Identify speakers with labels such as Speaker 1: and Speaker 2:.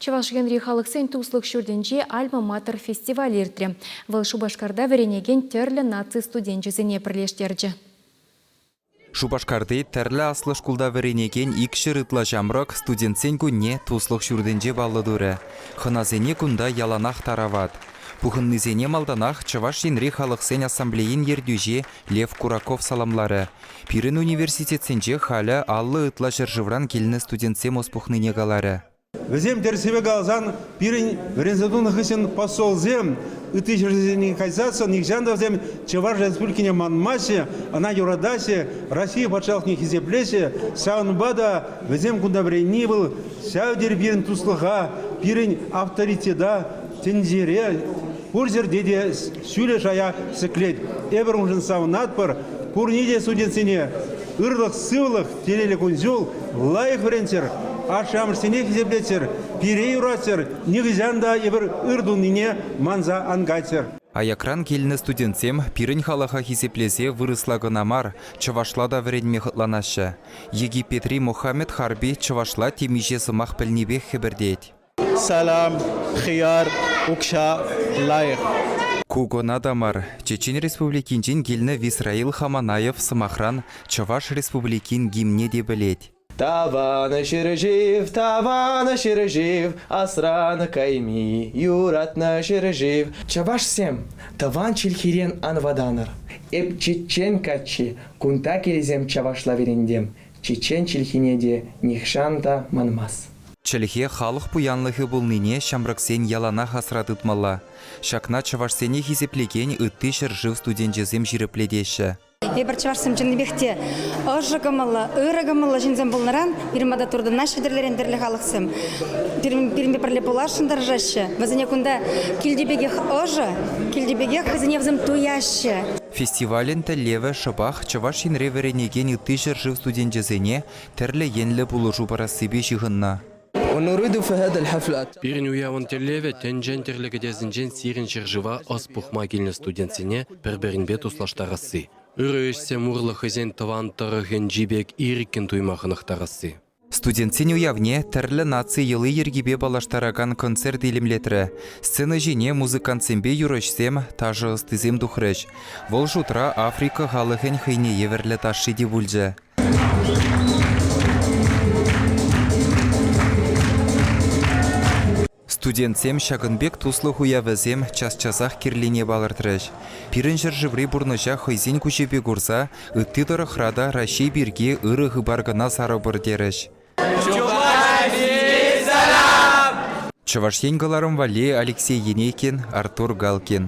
Speaker 1: Чӑваш Енри халӑхсен туслӑх ҫуртӗнче Альма-Матер фестиваль иртрӗ. Вӑл Шупашкарта вӗренекен тӗрлӗ наци студенчӗсене пӗрлештерчӗ.
Speaker 2: Шупашкарти тӗрлӗ аслӑ шкулта вӗренекен 200 ытла ҫамрӑк студентсен кунне Туслӑх ҫуртӗнче паллӑ турӗ. Хӑнасене кунта яланах тарават. Пухӑннисене малтанах Чӑваш Енри халӑхсен ассамблейин ертӳҫи Лев Кураков саламларӗ. Пирӗн университетсенче халӗ 50 ытла ҫӗршывран килнӗ студентсем ӑс пухнине каларӗ.
Speaker 3: Вӗсем тӗрӗссипе каласан пирӗн вӗренсе тунӑ хыҫҫӑн посолсем ытти ҫӗрсене кайсассӑн нихҫан та вӗсем Чӑваш Республикине манмаҫҫӗ, ӑна юратаҫҫӗ, Россия патшалӑхне хисеплеҫҫӗ. Ҫавӑнпа та вӗсем кунта вӗренни вӑл ҫав тери пирӗн туслӑха, пирӗн авторитета тӗнчере пур ҫӗрте те ҫӳлӗ шая ҫӗклет. Эпир уншӑн савӑнатпӑр. Пурне те студентсене ырлӑх-сывлӑх, телейлӗ кун-ҫул, лайӑх вӗренччӗр, ашшӗ-амӑшсене хисеплеччӗр, пире юратчӑр, нихӑҫан та эпир ыр тунине манса ан кайччӑр.
Speaker 2: Аякран килнӗ студентсем пирӗн халӑха хисеплесе вырӑсла кӑна мар, чӑвашла та вӗренме хӑтланаҫҫӗ. Египетри Мохаммед Харби чӑвашла темиҫе сӑмах пӗлнипех хӗпӗртет.
Speaker 4: Салам, хӑяр, укҫа, лайӑх.
Speaker 2: Ку кӑна та мар, Чечен Республикинчен килнӗ Висраил Хаманаев, сӑмахран, Чӑваш Республикин гимнне те пӗлет.
Speaker 4: Таван ҫӗршыв, таван ҫӗршыв, асран кайми юратнӑ ҫӗршыв. Чӑвашсем, тӑван чӗлхерен ан вӑтанӑр. Эп чечен каччи, кунта килсем чӑвашла вӗрентем. Чечен чӗлхине те нихҫан та манмас.
Speaker 2: Чӗлхе халӑх пуянлӑхӗ пулнине ҫамрӑксен яланах асра тытмалла. Ҫакна чӑвашсене хисеплекен ытти ҫӗршыв студенчӗсем ҫирӗплетеҫҫӗ.
Speaker 5: Эпир чӑвашсем чӑннипех те ӑшӑ кӑмӑллӑ, ырӑ кӑмӑллӑ ҫынсем пулнӑран пирӗн пата туртӑнаҫҫӗ тӗрлӗрен тӗрлӗ халӑхсем. Пирӗнпе пӗрле пуласшӑн тӑрӑшаҫҫӗ. Вӗсене кунта килти пекех ӑшӑ, килти пекех хӑйсене вӗсем туяҫҫӗ.
Speaker 2: Фестивалӗн тӗллевӗ шӑпах Чӑваш Енре вӗренекен ытти ҫӗршыв студенчӗсене тӗрлӗ енлӗ пулӑшу парассипе ҫыхӑннӑ.
Speaker 6: Пирӗн уявӑн тӗллевӗ тӗнчен тӗрлӗ кӗтесӗнчен сирӗн ҫӗршыва ӑс пухма килнӗ студентсене пӗр-пӗринпе туслаштарасси, ырӑ ӗҫсем урлӑ хӑйсен тӑван тӑрӑхӗнчи пек ирӗккӗн туйма хӑнӑхтарасси.
Speaker 2: Студентсен уявне тӗрлӗ наци йӑли-йӗркипе паллаштаракан концерт илемлетрӗ. Сцена ҫине музыкантсемпе юрӑҫсем, ташӑ ӑстисем тухрӗҫ. Вӑл шутра Африка халӑхӗн хӑйне евӗрлӗ ташши те пулчӗ. Студентсем ҫакӑн пек туслӑх уявӗсем час-часах кирлине палӑртрӗҫ. Пирӗн ҫӗршыври пурнӑҫа хӑйсен куҫӗпе курса ытти тӑрӑхра та Раҫҫей пирки ырӑ хыпар кӑна сарӑпӑр терӗҫ. Чӑваш Ен кӑларӑм валли Алексей Енейкин, Артур Галкин.